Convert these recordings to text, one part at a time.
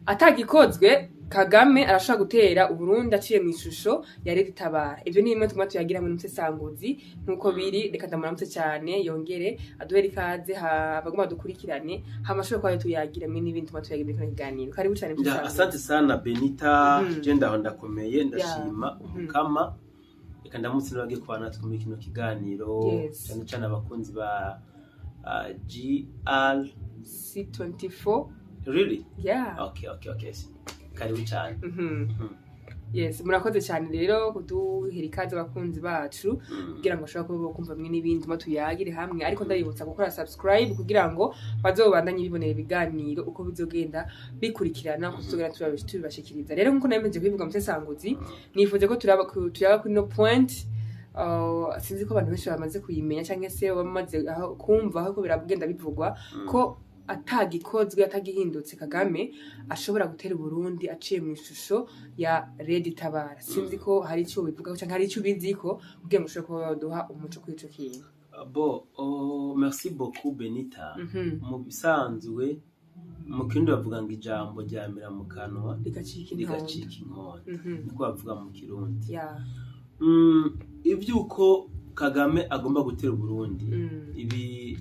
Atagikozwe, Kagame arashobora gutera Uburundi aciye mu ishusho ya RED Tabara. Ivyo ni bimwe tuguma tuyagira muri musesanguzi nkuko biri. Reka ndamuramutse cyane, yongere aduhere ikaze, abagomba dukurikirane, hama ashobore kuba tuyagira mwe n'ibindi tuguma tuyagira muri kino kiganiro. Karibu cyane, musesanguzi. Asante sana, Benita. Je ndaho ndakomeye, ndashima Umukama. Reka ndamutse n'abagiye kubana natwe muri kino kiganiro, cyane cyane abakunzi ba GR C24. Really? Yeah. Okay, karibu cyane. Yes, murakoze cyane rero kuduhera ikaze, abakunzi bacu, kugira ngo bashobore kuba bokumva mwe n'ibindi tuma tuyagire hamwe. Ariko ndabibutsa gukora subscribe kugira ngo bazobandanye bibonera ibiganiro uko bizogenda bikurikirana, uko tuzogenda tubibashikiriza. Rero nkuko nabimeje kubivuga, musesanguzi, nifuze ko tuyaga kuri no point. Sinzi ko abantu benshi bamaze kuyimenya cyangwa se bamaze kumva aho ko biragenda bivugwa ko atagikozwe, atagihindutse, Kagame ashobora gutera Uburundi aciye mu ishusho ya RED Tabara. Sinzi ko hari icyo bivugaho cyangwa hari icyo ubiziko kugira ngo ushobore kuba waduha umuco kuri ico kintu. Bon, oh, merci beaucoup, Benita. Mu bisanzwe mu Kirundi bavuga ngo ijambo ryamira mu kanwa rigacika intonda. Rigacika inkonda. Niko bavuga mu Kirundi. Ivy'uko Kagame agomba gutera Uburundi, ibi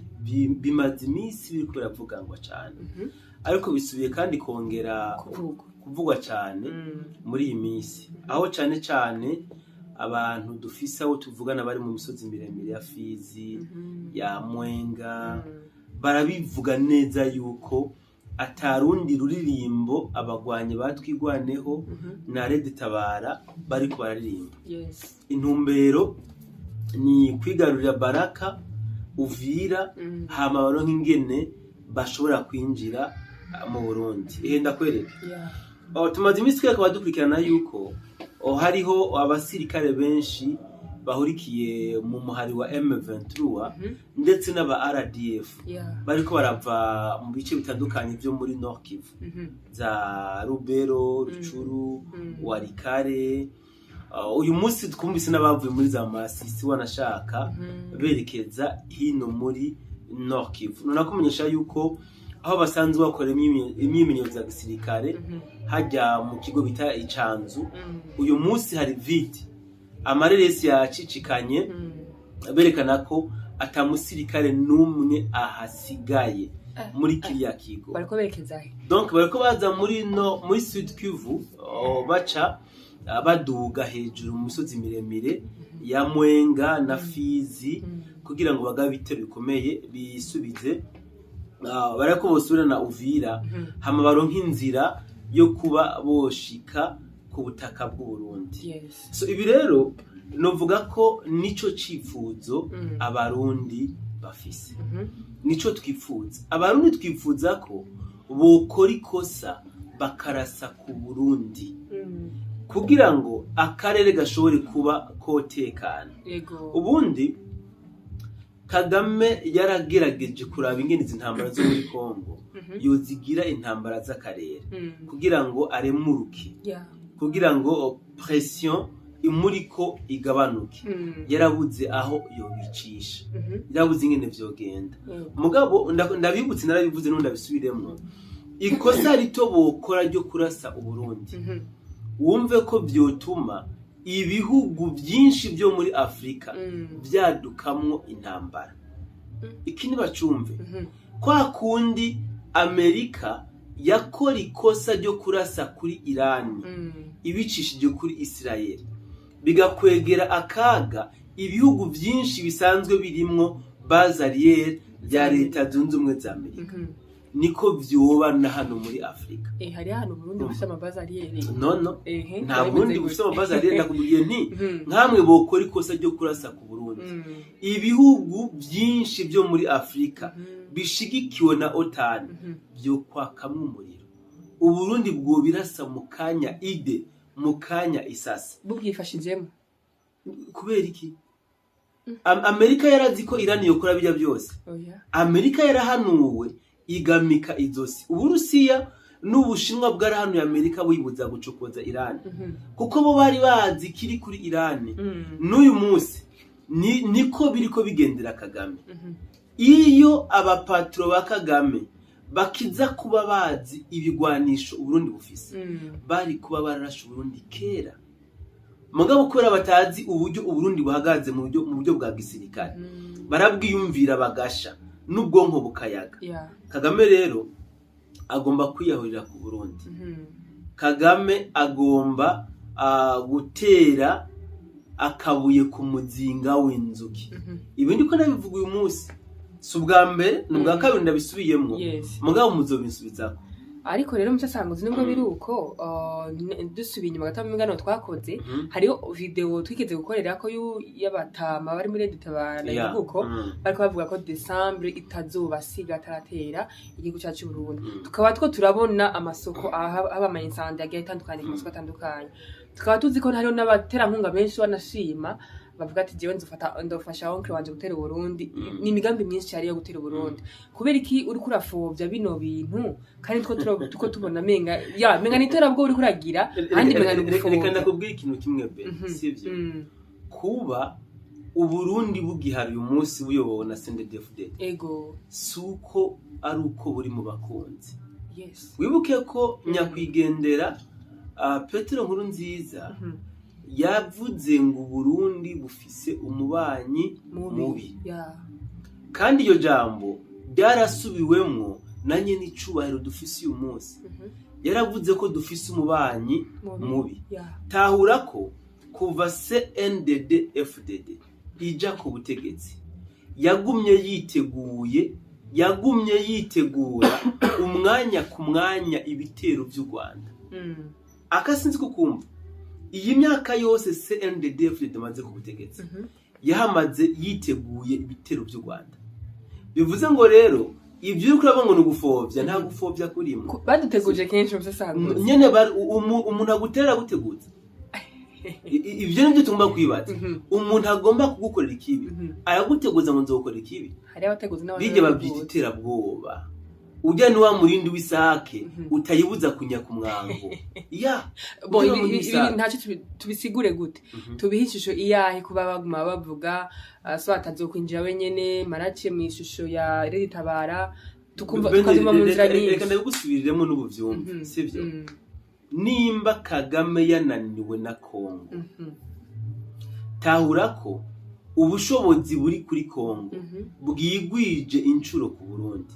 bimaze iminsi biriko biravugangwa cane, ariko bisubiye kandi kongera kuvugwa. Kuvugwa cane muri iyi minsi, aho cane cane abantu dufise aho tuvugana bari mu misozi miremire ya Fizi, ya Mwenga, barabivuga neza yuko atarundi ruririmbo abagwanyi batwigwaneho na RED Tabara bariko bararirimba. Intumbero ni kwigarurira Baraka, Uvira, hama baronke ingene bashobora kwinjira mu Burundi. Ehe, ndakwereka. Oh, tumaze iminsi twereka abadukurikirana yuko, oh, hariho abasirikare benshi bahurikiye mu muhari wa M23 ndetse n'aba RDF bariko barava mu bice bitandukanye vyo muri Nord Kivu, za Rubero, Rucuru, Walikale. Uyu munsi twumvise n'abavuye muri za Masisi wanashaka berekeza hino muri Nord Kivu. Nunakumenyesha yuko aho basanzwe bakora imyimenyerezo ya gisirikare, hajya mu kigo bita Icanzu, uyu munsi hari vide, amareresi yacicikanye, berekana ko atamusirikare n'umwe ahasigaye muri kiriya kigo. Bariko berekeza he? Donc bariko baza muri no muri Sud Kivu, oh, baca baduga hejuru mu misozi miremire ya Mwenga na Fizi kugira ngo bagabe ibitero bikomeye bisubize. Barako bosubira na Uvira, hama baronka inzira yo kuba boshika ku butaka bw'u Burundi. So ibi rero novuga ko nico cifuzo Abarundi bafise, nico twifuza. Abarundi twifuza ko bokora ikosa bakarasa ku Burundi kugira ngo akarere gashobore kuba kotekana. Ubundi Kagame yaragerageje kuraba ingene izi ntambara zo muri Kongo yozigira intambara z'akarere kugira ngo aremuruke, kugira ngo pression imuriko igabanuke. Yarabuze aho yobicisha, yarabuze ingene vyogenda. Mugabo ndabibutse, narabivuze n'ubu ndabisubiremwo, ikosa rito bokora ryo kurasa Uburundi, wumve ko vyotuma ibihugu byinshi byo muri Afurika byadukamwo intambara. Iki ntibacumve. Kwa kundi Amerika yakora ikosa ryo kurasa kuri Irani ibicishije kuri Israel, bigakwegera akaga ibihugu byinshi bisanzwe birimwo base arrière bya Leta Zunze Ubumwe za Amerika, niko vyoba na hano muri Afurika. Eh, hari hano Burundi bufite ama bases arrière? No, Ehe, nta bimeze Burundi gute? bufite ama bases arrière. Ndakubwiye nti nkamwe bokora ikosa ryo kurasa ku Burundi, ibihugu byinshi byo muri Afurika bishigikiwe na OTAN byo kwakamwo umuriro. Uburundi bwobirasa mu kanya ide, mu kanya isasa. Bubwifashijemo. Kubera iki? Amerika yarazi ko Irani yokora bijya byose? Oya. Amerika yarahanuwe igamika izosi. Uburusiya n'Ubushinwa bwarahanuye Amerika buyibuza gucokoza Irani, kuko bo bari bazi kiri kuri Irani. N'uyu munsi niko biriko bigendera Kagame. Iyo abapatro ba Kagame Bakiza kuba bazi ibigwanisho Uburundi bufise, bari kuba bararashe Uburundi kera. Mugabo kubera batazi uburyo Uburundi buhagaze mu buryo bwa gisirikare, barabwiyumvira bagasha n'ubwonko bukayaga. Kagame rero agomba kwiyahurira ku Burundi. Kagame agomba gutera akabuye ku muzinga w'inzuki. Ibi ndiko ndabivuga uyu munsi, si ubwa mbere, ni ubwa kabiri ndabisubiyemwo. Mugabo muzobinsubizako. Ariko rero mucasanguzi, nubwo biri uko, dusubiye inyuma gato mu ngano twakoze, hariho video twigeze gukorera ko y'abatama bari muri Dutabara uko bariko bavuga ko Décembre itazobasiga ataratera igihugu cyacu cy'u Burundi. Tukaba two turabona amasoko aha haba ama incendie agiye atandukanye ku masoko atandukanye, tukaba tuzi ko hariho n'abaterankunga benshi banashima bavuga ati: "Jewe nzofata ndofasha oncle wanje gutera Uburundi." Ni imigambi myinshi yari yo gutera Uburundi. Kubera iki uriko urafobya bino bintu, kandi two tubona menga ya menga ni iterabwoba uriko uragira, ahandi menga ni Reka ugupfobya? ndakubwira ikintu kimwe be, sivyo? Kuba Uburundi bugihari uyu munsi buyobowe na CNDD-FDD, si uko ari uko buri mu bakunzi. Wibuke ko nyakwigendera Petero Nkurunziza yavuze ngo Uburundi bufise umubanyi mubi. Kandi iryo jambo ryarasubiwemwo na nyene icubahiro dufise uyu munsi. Yaravuze ko dufise umubanyi mubi. Mubi. Tahura ko kuva CNDD FDD ija ku butegetsi, yagumye yiteguye, yagumye yitegura umwanya ku mwanya ibitero vy'u Rwanda. Akasinzi kukumva, iyi myaka yose CNDD FDD amaze ku butegetsi, yahamaze yiteguye ibitero vy'u Rwanda. Bivuze ngo rero ibyo uriko urabona ngo ni ugufovya, nta gufovya kurimo. Baduteguje kenshi musasanguzi. Nyene umuntu agutera aguteguza. Ivyo nivyo tugomba kwibaza. Umuntu agomba kugukorera ikibi, araguteguza ngo nzogukorera ikibi. Hari abateguzi Bijya babyita iterabwoba. Ujya ni wa murindi w'isake utayibuza kunya ku mwango ya Bo ujya ibi wa murindi ibi w'isake. Ntacyo tubisigure gute? Tubihe ishusho iyahe kuba baguma bavuga so atazokwinjira wenyene maraciye mu ishusho ya Red Tabara, tukumva Bene, tukazuma mu nzira reka nyinshi? Ndabigusubiriremo n'ubu vyumva, sivyo? Nimba Kagame yananiwe na Kongo, tahura ko ubushobozi buri kuri Kongo bwigwije inshuro ku Burundi,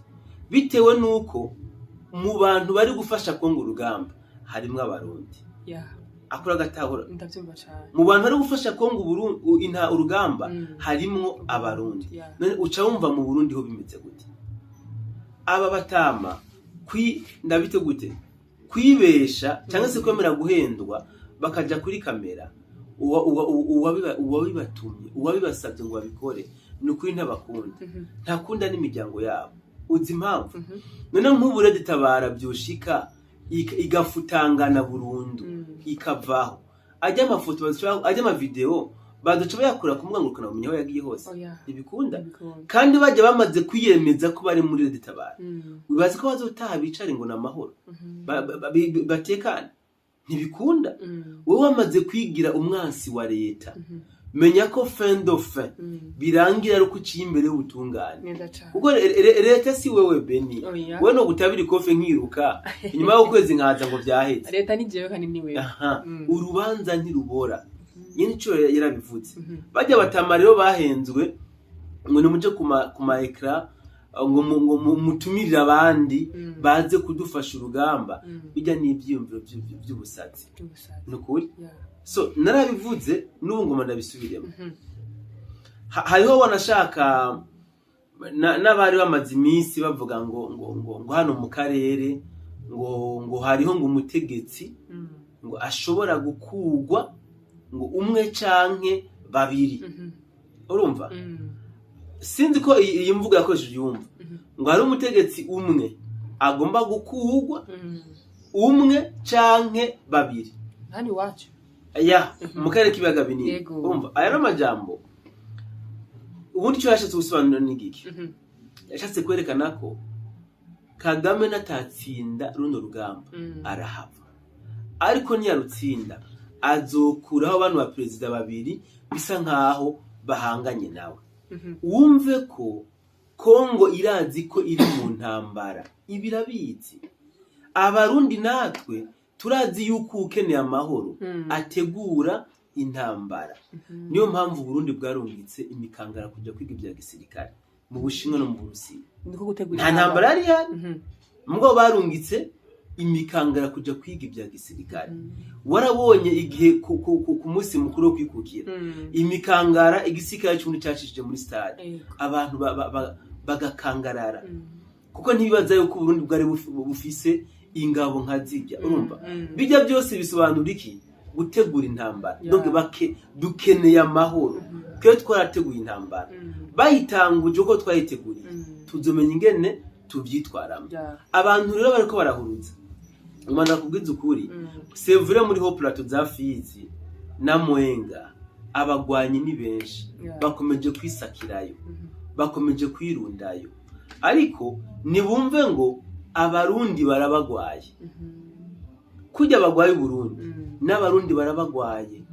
bitewe n'uko mu bantu bari gufasha Kongo urugamba harimwo Abarundi. Akora agatahura. Ndabyumva cyane. Mu bantu bari gufasha Kongo urugamba harimwo Abarundi. None uca wumva mu Burundi ho bimeze gute? Aba batama ndabite gute kwibesha cyangwa se kwemera guhendwa bakaja kuri kamera? Uwabibatumye, uwabibasabye ngo babikore, ni ukuri ntabakunda. Ntakunda n'imiryango yabo. Uzi impamvu? None nk'ubu Red Tabara byoshika igafutangana burundu, ikavaho, ajya amafoto ajya amavideo baduca bayakura ku mbuga ngurukanabumenyi aho yagiye hose. Oya. Ntibikunda. Ntibikunda. Kandi bajya bamaze kwiyemeza ko bari muri Red Tabara, wibaza ko bazotaha bicare ngo ni amahoro, batekane? Ntibikunda. Wowe wamaze kwigira umwansi wa leta, menya ko fin de fin birangira ari uko uciye imbere y'ubutungane. Neza cane. Kuko leta si wewe, Beni. Oya. Wewe no gutabira ikofe nkiruka inyuma y'ukwezi nkaza ngo vyaheze. Leta ni jewe kandi ni wewe. Aha. Urubanza ntirubora nyene, ico yarabivuze. Bajya batama rero bahenzwe ngo nimuje ku ma écran ngo mutumirire abandi baze kudufasha urugamba. Bijya n'ivyiyumviro vy'ubusazi. By'ubusazi. Ni ukuri. So narabivuze, n'ubu ngoma ndabisubiremo. Hariho wanashaka n'abari bamaze iminsi bavuga ngo hano mu karere ngo hariho ngo umutegetsi ngo ashobora gukugwa ngo umwe canke babiri. Urumva? Sinzi ko iyi mvugo yakoresheje yumva ngo hari umutegetsi umwe agomba gukugwa, umwe canke babiri. Hano iwacu. Ya, mu karere k'ibiyaga binini. Urumva aya ni amajambo. Ubundi icyo yashatse gusobanura ni igiki? Yashatse kwerekana ko Kagame natatsinda runo rugamba, arahava, ariko niyarutsinda azokuraho bano ba perezida babiri bisa nkaho bahanganye nawe. Wumve ko Kongo irazi ko iri mu ntambara, ibi irabizi. Abarundi natwe turazi yuko ukeneye amahoro ategura intambara. Niyo mpamvu Burundi bwarungitse imikangara kujya kwiga ibya gisirikare mu Bushinwa no mu Burusiya. Niko gutegura. Nta ntambara yari ihari, mugabo barungitse imikangara kujya kwiga ibya gisirikare. Warabonye igihe ku munsi mukuru wo kwikukira, imikangara igisirikare cy'Uburundi cyacishije muri stade, abantu bagakangarara, kuko ntibibaza yuko Uburundi bwari bufise ingabo nka zirya. Urumva, bijya byose bisobanura iki? Gutegura intambara. Donc bake dukeneye amahoro. Twe twarateguye intambara, bayitanguje uko twayiteguriye, tuzomenya ingene tuvyitwaramo. Abantu rero bariko barahuruza, umwana kubwiza ukuri, c'est vrai, muri hauts plateaux za Fizi na Mwenga abagwanyi ni benshi, bakomeje kwisakirayo, bakomeje kwirundayo, ariko nibumve ngo Abarundi barabagwaye. Kurya bagwaye Uburundi, n'Abarundi barabagwaye.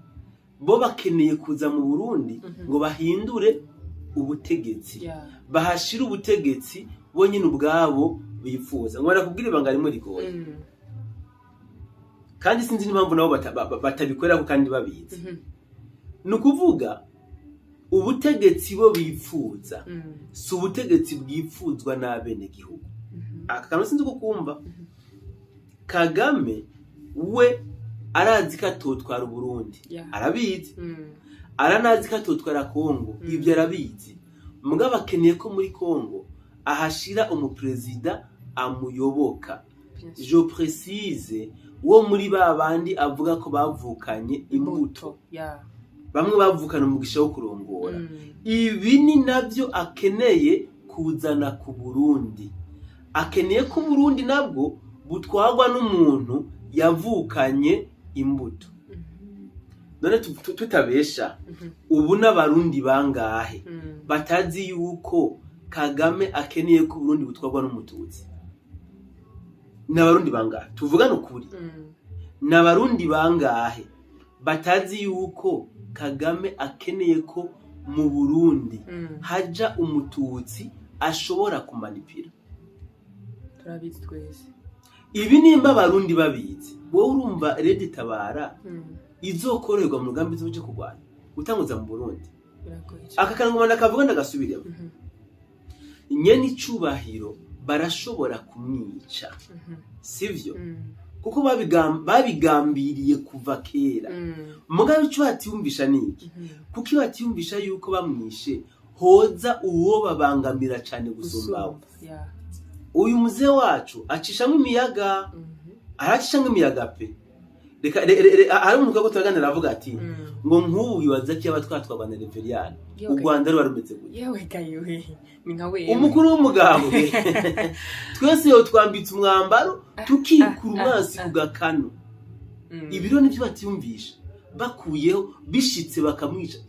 Bo bakeneye kuza mu Burundi ngo bahindure ubutegetsi, bahashire ubutegetsi bo nyine ubwabo bifuza. Ngo barakubwira ibanga rimwe rigoye, kandi sinzi n'impamvu nabo batabikorera ko kandi babizi. Ni ukuvuga ubutegetsi bo bifuza si ubutegetsi bwipfuzwa n'abenegihugu. Aka kantu sinzi ko kumva. Kagame we arazi ko atotwara Uburundi, arabizi, aranazi ko atotwara Kongo, ibyo arabizi. Mugabo akeneye ko muri Kongo ahashira umuperezida amuyoboka. Bien sûr. Je précise, wo muri ba bandi avuga ko bavukanye imbuto, bamwe bavukana umugisha wo kurongora. Ibi ni nabyo akeneye kuzana ku Burundi. Akeneye ko Burundi nabwo butwarwa n'umuntu yavukanye imbuto. None tutabesha, ubu n'Abarundi bangahe batazi yuko Kagame akeneye ko Burundi butwarwa n'Umututsi? N'Abarundi bangahe, tuvugane ukuri, n'Abarundi bangahe batazi yuko Kagame akeneye ko mu Burundi haja Umututsi ashobora kumanipira? Turabizi twese. Ibi nimba Abarundi babizi, wowe urumva RED Tabara izokorerwa mu rugamba izoje kurwanya gutanguza mu Burundi? Biragoye cyane. Aka kantu ngoma ndakavuga ndagasubiremo. Nyene icubahiro barashobora kumwica, sivyo? Kuko babigambiriye kuva kera. Mugabo ico batiyumvisha ni iki? Kuko iyo batiyumvisha yuko bamwishe hoza uwo babangamira cane gusumbawe. Gusumba. Uyu muze wacu acishamwo imiyaga, aracishamwo imiyaga pe. Reka hari umuntu twako turaganira aravuga ati ngo nk'ubu wibaza ko yaba twatwarwa na Reveriyani, Yewe. u Rwanda ruba rumeze gute? Yewe gayewe, ni nka wewe. Umukuru w'umugambwe twese yotwambitse umwambaro tukikura umwansi ku gakano. Ibiro nivyo batiyumvisha, bakuyeho bishitse bakamwica,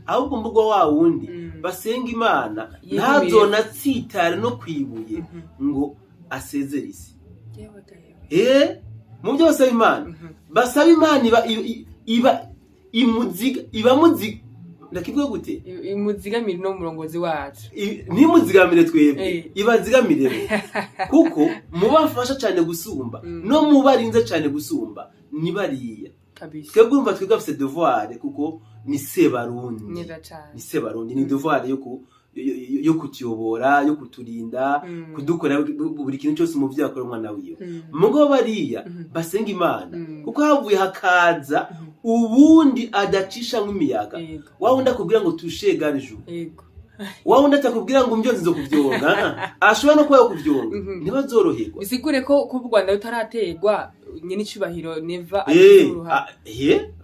ahubwo mbugwa wa wundi basenga Imana Yigumire. ntazona atsitare no kwibuye ngo asezere isi. Yewe gayewe. Mu byo basaba Imana, basaba Imana iba iba imuziga, ibamuziga, ndakivuga gute? Imuzigamire no murongozi wacu. Ntimuzigamire twebwe, ibazigamire bo, kuko mubafasha cyane gusumba, no mubarinze cyane gusumba ni bariya. Twebwe urumva twebwe afise devoir, kuko ni Sebarundi. Neza cane. Ni Sebarundi, ni devoir yo kutuyobora, yo kuturinda, kudukora buri kintu cyose umuvyeyi akora umwana wiwe. Mugabo bariya basenga Imana, kuko havuye hakaza ubundi adacisha nk'imiyaga, wa wundi akubwira ngo tushe gariju, wa wundi atakubwira ngo umbyonze nzo kuvyonga, ashobora no kuba yo kuvyonga, ntibazoroherwa. Bisigure ko kuba u Rwanda rutaraterwa, nyene icubahiro Neva azuruha.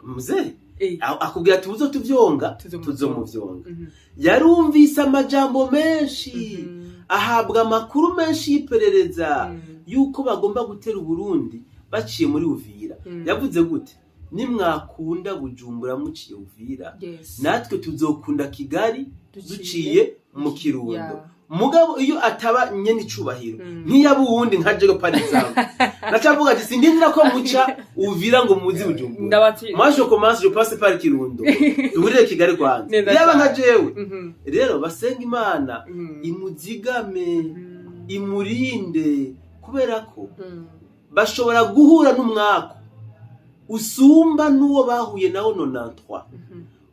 Mzee akubwira ati uzo tuvyonga, Tuzomuvyonga. tuzomuvyonga. Yarumvise amajambo menshi, ahabwa amakuru menshi y'iperereza yuko bagomba gutera Uburundi baciye muri Uvira. Yavuze gute? Nimwakunda Bujumbura muciye Uvira, natwe tuzokunda Kigali duciye mu Kirundo. Mugabo iyo ataba nyene icubahiro, ntiyaba uwundi nka Jego Parizamu, nacavuga ati sindindira ko muca Uvira ngo muzi Bujumbura. Ndabati. Moi je commence, je passe par Kirundo, duhurire Kigali kwanza. Neza Yaba nka cyane. jewe rero, basenga Imana imuzigame, imurinde, kubera ko bashobora guhura n'umwaku usumba n'uwo bahuye nawo 93.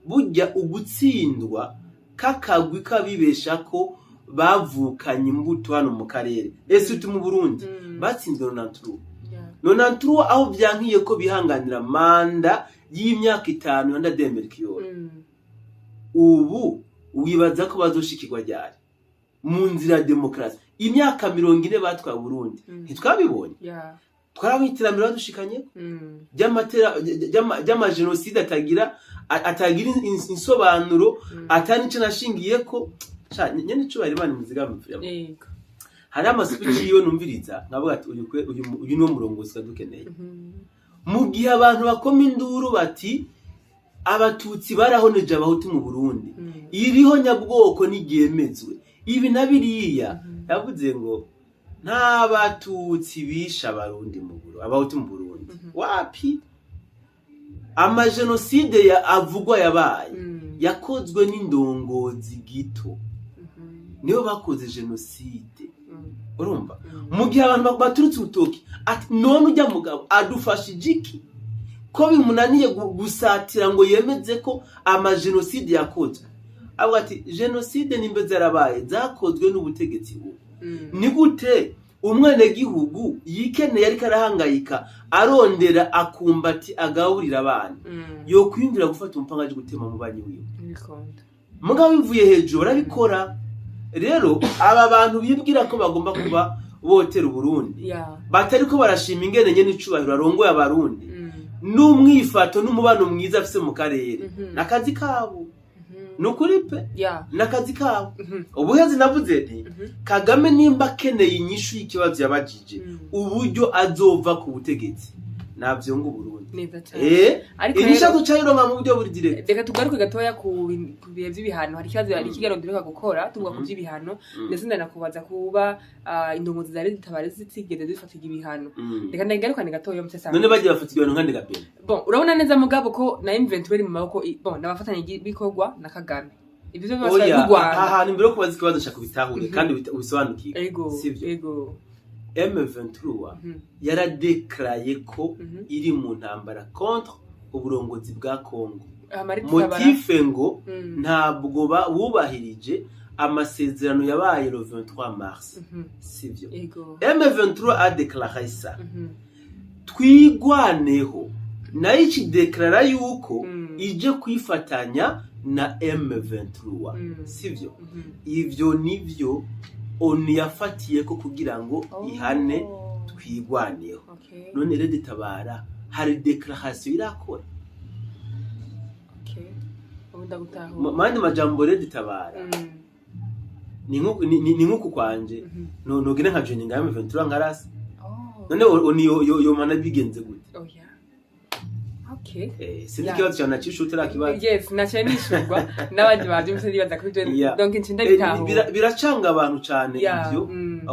Burya ugutsindwa k'akagwi kabibesha ko bavukanye imbuto hano mu karere, ese mu Burundi batsinzwe 93. 93 aho byankiye ko bihanganira manda y'imyaka 5 ya Ndadaye Melchior. Ubu wibaza ko bazoshikirwa ryari mu nzira ya demokarasi? Imyaka 40 batwaye Burundi, ntitwabibonye? Twarabonye iterambere badushikanye ry'amajenoside atagira insobanuro, atari nico nashingiye ko. Sha, nyene icubahiro, Imana imuzigame. Hari amaspeech yiwe numviriza nkavuga ati uyu niwo murongozi dukeneye. Mu gihe abantu bakoma induru bati abatutsi barahoneje abahutu mu Burundi, iriho nyabwoko n'iryemezwe, ibi na biriya, yavuze ngo nta batutsi bishe abarundi mu Burundi, abahutu mu Burundi. Wapi, amajenoside ya avugwa yabaye yakozwe n'indongozi gito, nibo bakoze jenoside. Urumva, mu gihe abantu baturutse urutoki ati none ujya mugabo adufashije iki, ko bimunaniye gusatira ngo yemeze ko amajenoside yakozwe? Avuga ati jenoside nimba zarabaye, zakozwe n'ubutegetsi bubi. Ni gute umwenegihugu yikeneye, ariko arahangayika arondera akumbati agaburira abana, yokwiyumvira gufata umupanga aje gutema mu banyi wiwe? Ntibikunda. Mugabo bivuye hejuru barabikora. Rero aba bantu bibwira ko bagomba kuba botera Uburundi, batari ko barashima ingene nyene icubahiro arongoye abarundi n'umwifato n'umubano mwiza afise mu karere, n'akazi kabo. Ni ukuri pe, n'akazi kabo. Ubuhezi navuze nti Kagame nimba akeneye inyishu y'ikibazo yabajije, uburyo azova ku butegetsi, navyo ngo Uburundi. Neza cyane. Ariko inyishu rero azoca mu buryo buri direct. Reka tugaruke gatoya ku bihe by'ibihano. Hari ikibazo, hari ikiganiro duheruka gukora tuvuga ku by'ibihano, ndetse ndanakubaza kuba indongozi zari zitabare zitigeze zifatirwa ibihano. Reka ndagarukane gatoya musesa. None bagiye bafata ibihano nkande gapena? Bon, urabona neza mugabo ko na M23 iri mu maboko bon, n'abafatanya bikorwa na Kagame, ibyo byose Oya, n'u Rwanda. aha hantu mbere yo kubaza ikibazo nshaka ubitahure kandi ubisobanukirwe. Sivyo? Ego. M23 yaradekaraye ko iri mu ntambara contre uburongozi bwa Congo. Amariti Tabara. Motif ngo ntabwo bubahirije amasezerano yabaye le 23 mars. Sivyo? Ego. M23 a déclaré ça. Twigwaneho nayo ikideklarara yuko ije kwifatanya na M23. Sivyo? Ivyo nivyo ONU yafatiye ko kugira ngo ihane Twigwaneho. None rero Tabara hari déclaration irakora? Okay. Ubu ndagutahura. Mandi majambo, rero Tabara ni nkuku ni nkuku kwanje, no nogenda nka joininga M23 nkarasi. None ONU yo mana bigenze gute? Oya. Okay. Sinzi ikibazo cyane nacisha utarakibaza. Yes, naciye nishurwa n'abandi bavyumvise ndibaza ko ivyo donc nci ndabitahura. Biracanga abantu cane ivyo.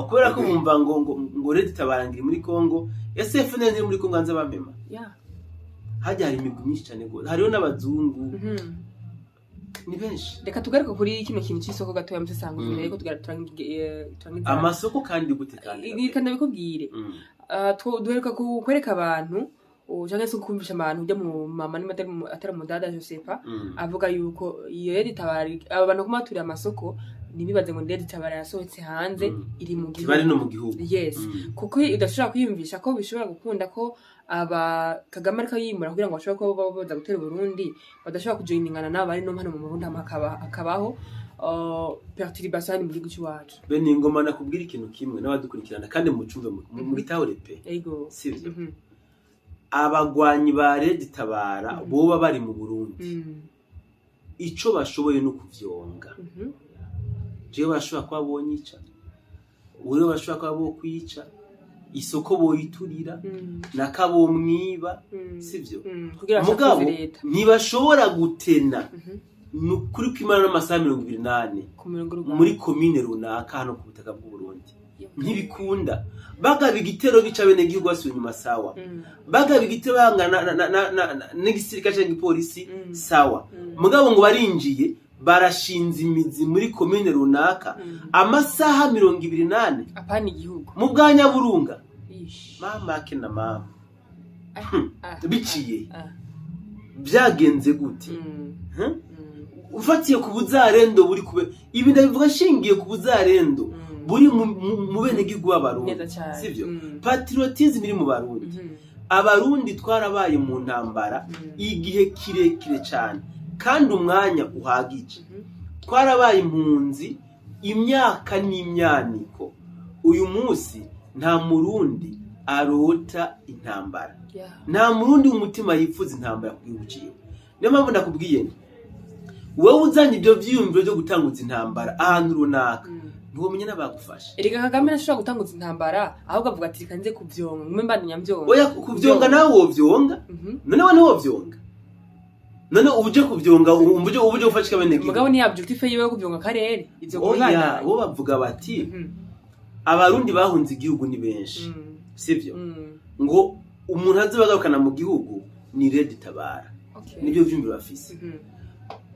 Kubera ko bumva ngo Red Tabara ngiri muri Congo, ese FNL ntiri muri Congo hanze bampema? Hajya hari imigwi myinshi cane gose, hariho n'abazungu, ni benshi. Reka tugaruke kuri kino kintu c'isoko gatoya musesanga mbere yuko turangiza. Amasoko kandi gute kandi? Reka ndabikubwire. Duheruka kwereka abantu canke se kumvisha abantu ujya mu mama niba atari umudada Josepa, avuga yuko iyo Red Tabara, aba bantu kuma baturiye amasoko, ntibibaze ngo Red Tabara yasohotse hanze, iri mu Kibari gihugu. No mu gihugu. Yes. Kuko udashobora kwiyumvisha ko bishobora gukunda ko aba Kagame ariko yimura kugira ngo bashobore kuba baza gutera Burundi, badashobora kujoiningana n'abo bari no hano mu Burundi, hama hakabaho perturbation hano mu gihugu cy'iwacu. Bene ingoma, nakubwira ikintu kimwe n'abadukurikirana kandi mucumve, mugitahure pe. Ego. Sivyo? Mhm. Abagwanyi ba Red Tabara boba bari mu Burundi, ico bashoboye no kuvyonga. Jewe bashobora kuba bonyica, wewe bashobora kuba bokwica, isoko boyiturira, nakabomwiba. Sivyo? Kugira Mugabo bashakuze leta. ntibashobora gutena. Ni ukuri kw'Imana, n'amasaha 24 ku mirongo urugamba. muri komine runaka hano ku butaka bw'u Burundi ntibikunda. Bagaba igitero bica abenegihugu basubira inyuma, sawa. Bagaba igitero bahangana n'igisirikare canke igipolisi, sawa. Mugabo ngo barinjiye, barashinze imizi muri komine runaka, amasaha 24, Apana igihugu. mu bwa Nyaburunga. Ish. Mama ke na mama. Ah, ah, Biciye. ah, ah. Byagenze gute? Hmm? Ufatiye ku buzarendo buri kube, ibi ndabivuga nshingiye ku buzarendo buri mu benegihugu b'Abarundi, Neza cyane. sivyo? Patriotisme iri mu Barundi. Abarundi twarabaye mu ntambara igihe kirekire cyane kandi umwanya uhagije. Twarabaye impunzi imyaka n'imyaniko. Uyu munsi nta Murundi arota intambara. Nta Murundi w'umutima yifuza intambara ku gihugu ciwe. Niyo mpamvu nakubwiye nti wowe uzanye ibyo vyiyumviro byo gutanguza intambara ahantu runaka, ntiwomenya n'abagufasha. Erega Kagame ntashobora gutanguza intambara, ahubwo avuga ati: "Reka nze kuvyonga, ngume mbandanya mvyonga." Oya, kuvyonga nawe wovyonga. None we ntiwovyonga? None uje kuvyonga ubuje gufashika bene gihugu? Mugabo ni objectif yiwe yo kuvyonga akarere, ivyo Oya, kubibandanya. bo bavuga bati Abarundi bahunze igihugu ni benshi, sivyo? Ngo umuntu azobagarukana mu gihugu ni Red Tabara. Nibyo vyumviro bafise.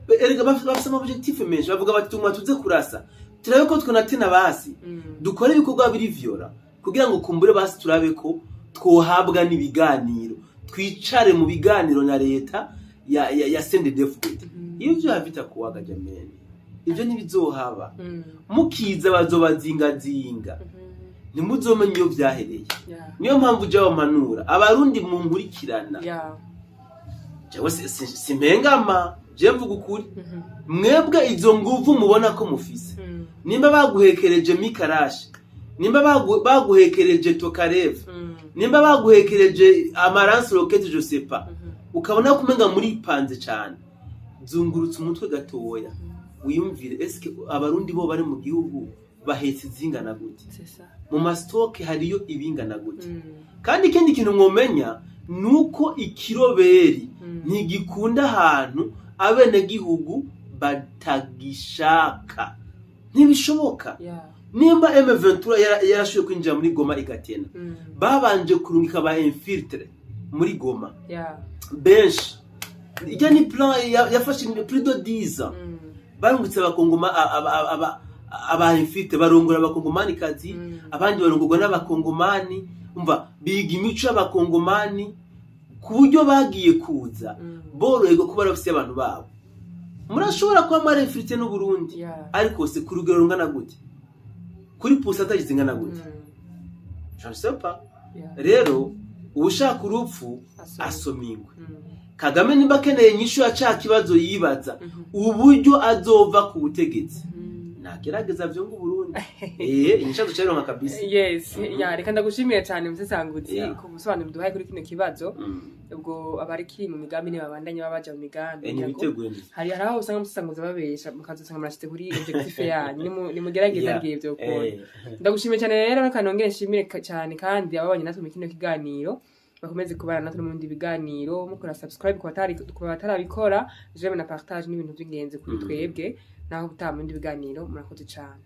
Erega bafise ama objectif menshi. Bavuga bati: "Tuguma tuze kurasa, turabe ko twonatena basi, dukore ibikorwa biri vyora kugira ngo kumbure basi turabe ko twohabwa n'ibiganiro, twicare mu biganiro na leta ya CNDD-FDD." Ivyo havita kuwaga jameni, ivyo ntibizohaba. Mukiza bazobazingazinga, ntimuzomenye iyo vyahereye. Niyo mpamvu uje wampanura Abarundi munkurikirana, jewe simpengama, je mvuga ukuri. Mwebwe izo nguvu mubona ko mufise, nimba baguhekereje mikarashi, nimba baguhekereje Tokarev, nimba baguhekereje ama lance-roquettes, je sais pas, ukabona ko umenga muripanze cane, zungurutse umutwe gatoya, wiyumvire: eske Abarundi bo bari mu gihugu bahetse izingana gute? C'est ça. Mu ma stocks hariyo ibingana gute? Kandi ikindi kintu mwomenya nuko ikiroberi ntigikunda ahantu abenegihugu batagishaka, ntibishoboka. Nimba M23 yarashoboye kwinjira muri Goma igatena, babanje kurungika ba infiltrés muri Goma benshi. Ijya ni plan yafashe plus de 10 ans. Barungitse Abakongoma, aba infiltrés barongora Abakongomani kazi, abandi barongorwa n'Abakongomani, umva biga imico y'Abakongomani ku buryo bagiye kuza boroherwa kuba bafise abantu babo. Murashobora kuba mwari infiltré n'Uburundi, ariko se ku rugero rungana gute, kuri pourcentage zingana gute? Je ne sais pas. Rero ushaka urupfu Asoma. asoma ingwe. Kagame nimba akeneye inyishu ya ca kibazo yibaza, uburyo azova ku butegetsi, nagerageza vyonga Uburundi, inyishu azocayironka kabisa. Yes, ya, reka ndagushimiye cyane, musesanguzi, ku busobanuro duhaye kuri kino kibazo. Ubwo abariki mu migambi ntibabandanye baba baja mu migambi kugira ngo Ntibiteguye neza. Hari aho usanga musesanguzi babesha, mukazosanga murashitse kuri objectif yanyu. Nimugerageza ngiye vyo kubona. Ndagushimiye cyane rero, reka nongere nshimire cyane kandi ababanye natwe mu kino kiganiro, bakomeze kubana natwe no mu bindi biganiro, mukora subscribe ku batarabikora, j'aime na partage n'ibintu by'ingenzi kuri twebwe. Naho gutaha mu bindi biganiro, murakoze cyane.